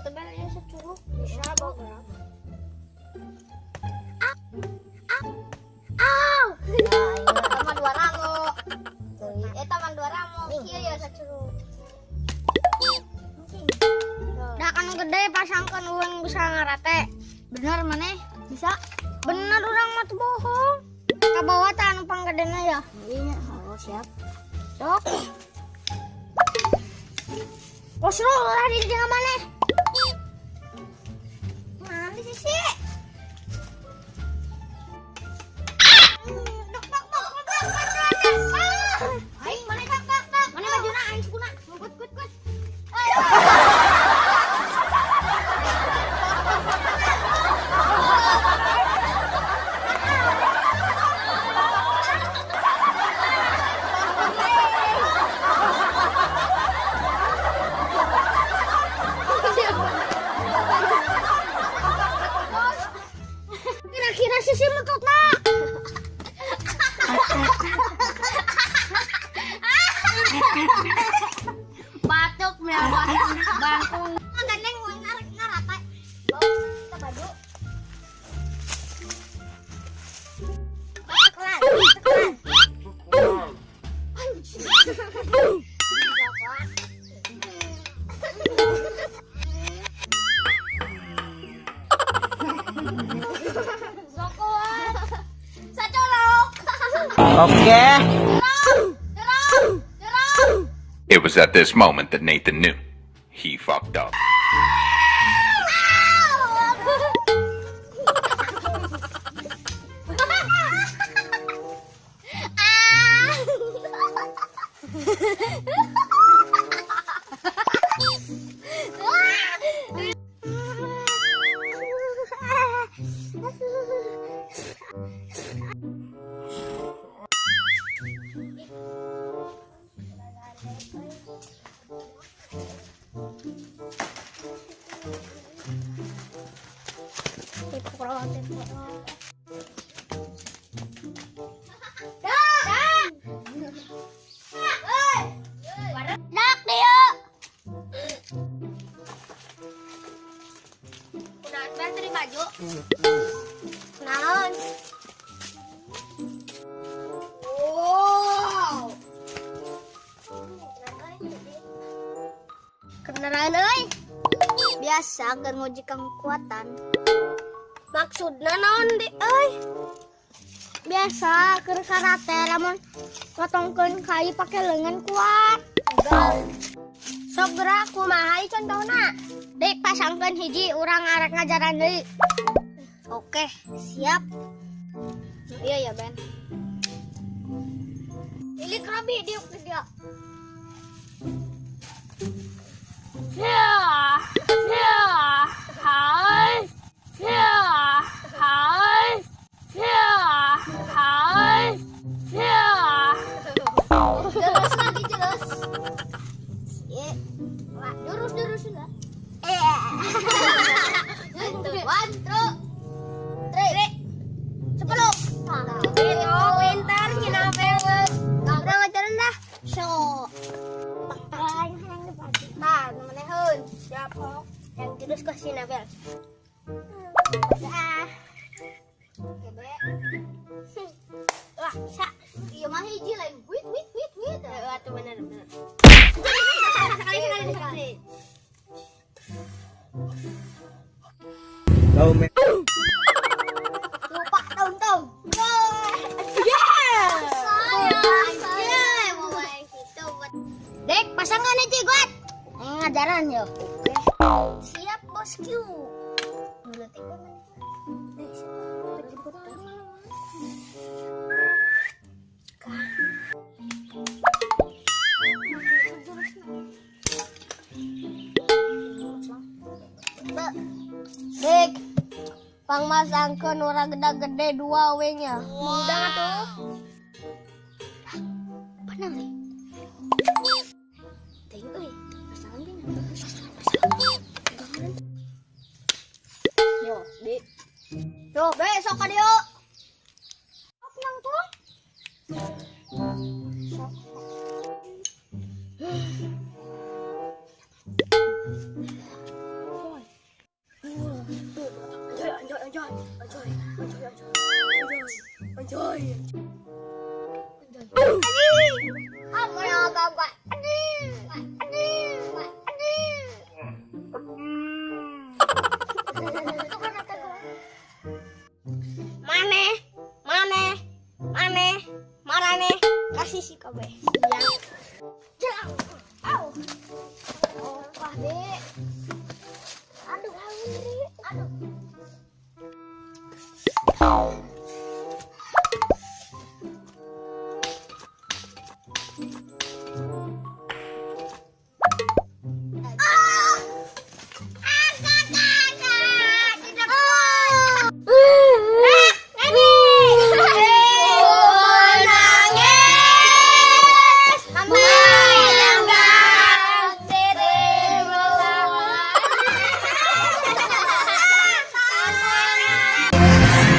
Eta bel ieu securuk bisa bawa. Au. Eta mah dua ramo. Eta mah dua ramo. Kieu ya securuk. Dah kan gede pasangkeun uang bisa ngarate. Bener maneh? Bisa? Bener urang mah teu bohong. Kabawa tah anu panggedena ya. Iya, oh siap. Sok. Kosro lah di dieu maneh. Mana sih sih? Aing mana tak tak tak. Mana majuna aing sukuna. Kut kut kut. Kira-kira sisi metotna. Batuk bangkung. Gandeng narik ngarata. Kita baju. Tekelan, tekelan. Oke. It was at this moment that Nathan knew. He fucked up. Dak dia. Udah tadi baju. Naon? Wow. Kendaraan euy. Biasa keur nguji kekuatan. Maksudna naon di euy? Biasa keur karate lamun potongkeun kayu pake lengan kuat. Sok gerak kumaha ieu contohna? Dek pasangkeun hiji urang arek ngajaran deui. Oke, siap. Iya ya, Ben. Ini krabi diuk di dia. Ya, ya, hai. Ya, hai. Ya, hai. Ya. Terus lagi terus. Ya. Wah, terus terus lah. One, two, three, 10. Itu winter kinapel. Udah ngajarin dah. So. Nah, temen siap. Yang terus ke Sinabel. Ah. Wah, bisa. Iya mah hiji lain. Wit wit wit wit. Atuh bener bener. Sekali sekali sekali. Kau Lupa tahun-tahun. Dek, pasangan aja kuat. Ngajaran yo. Siap bosku. Dek, pangmasangkeun ora gede-gede dua we nya. Mudang atuh. Panang nih. Ting euy, pasangan gini. Pasangan. Yo, Bi. Yo, be sok ka dieu. Sok nang tuh. Sok. Anjay. Anjay. Ah, mana gagal. Anjing. Anjing. Anjing. Maneh, maneh, maneh, maraneh, kasih si kabeh. Ya. Au. Oh, wah, Dek. Aduh, aduh. Ah! Ah, kakak, tidak kuat. Ah, nani. Menangis, membayangkan dirimu.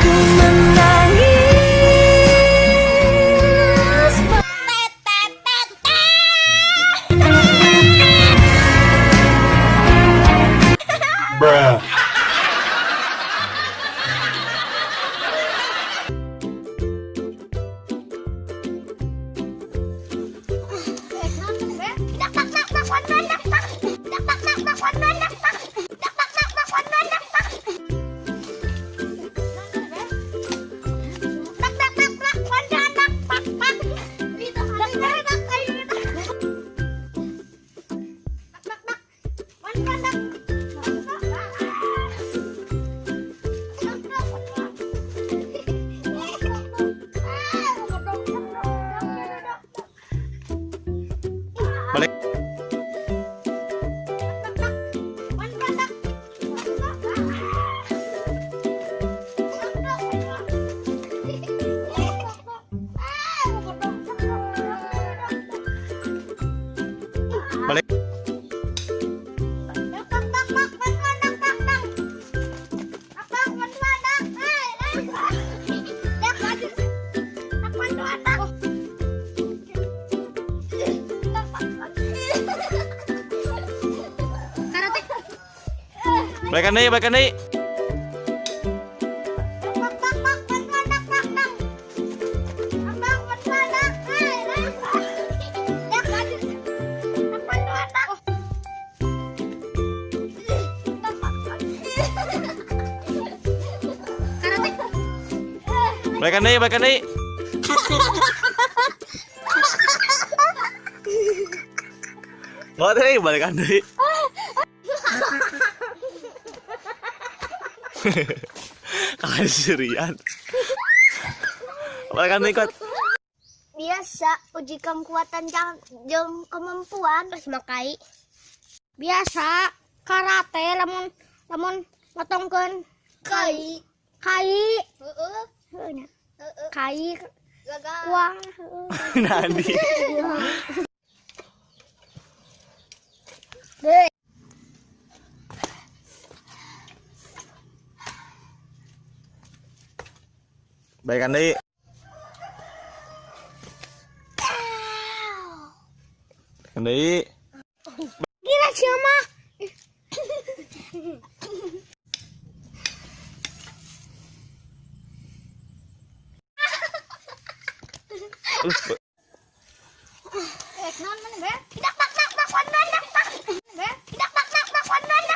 Ku menangis. Tet, tet, tet, tet. Bruh. Tak, tak, tak, tak, tak, tak, tak. Tak, tak, tak, tak, tak, tak, tak. Tak, tak, tak, tak, tak, tak, tak. Tak, tak, tak, tak, tak, tak, tak, tak. Tak, tak, tak, tak. Tak, tak, tak. Tak, tak, tak. Tak, tak, tak. Balik. Balik. Karate. Balikan deui, balikan deui. Tak tak tak tak tak tak. Tak tak tak tak. Tak Karate. Balikan deui, balikan deui. Nggak deui, balikan deui. Kasirian. Balikan deui, Kot. Biasa uji kekuatan jeung kemampuan makai. Biasa karate lamun lamun motongkeun kai kai, heeh. Heuh, kai kuah, heuh. Nadi. Deh. Balikan deui. Balikan deui. Gila sia mah. Eh, naon mana be? Tak tak tak tak tak tak tak. Be? Tak tak tak tak tak.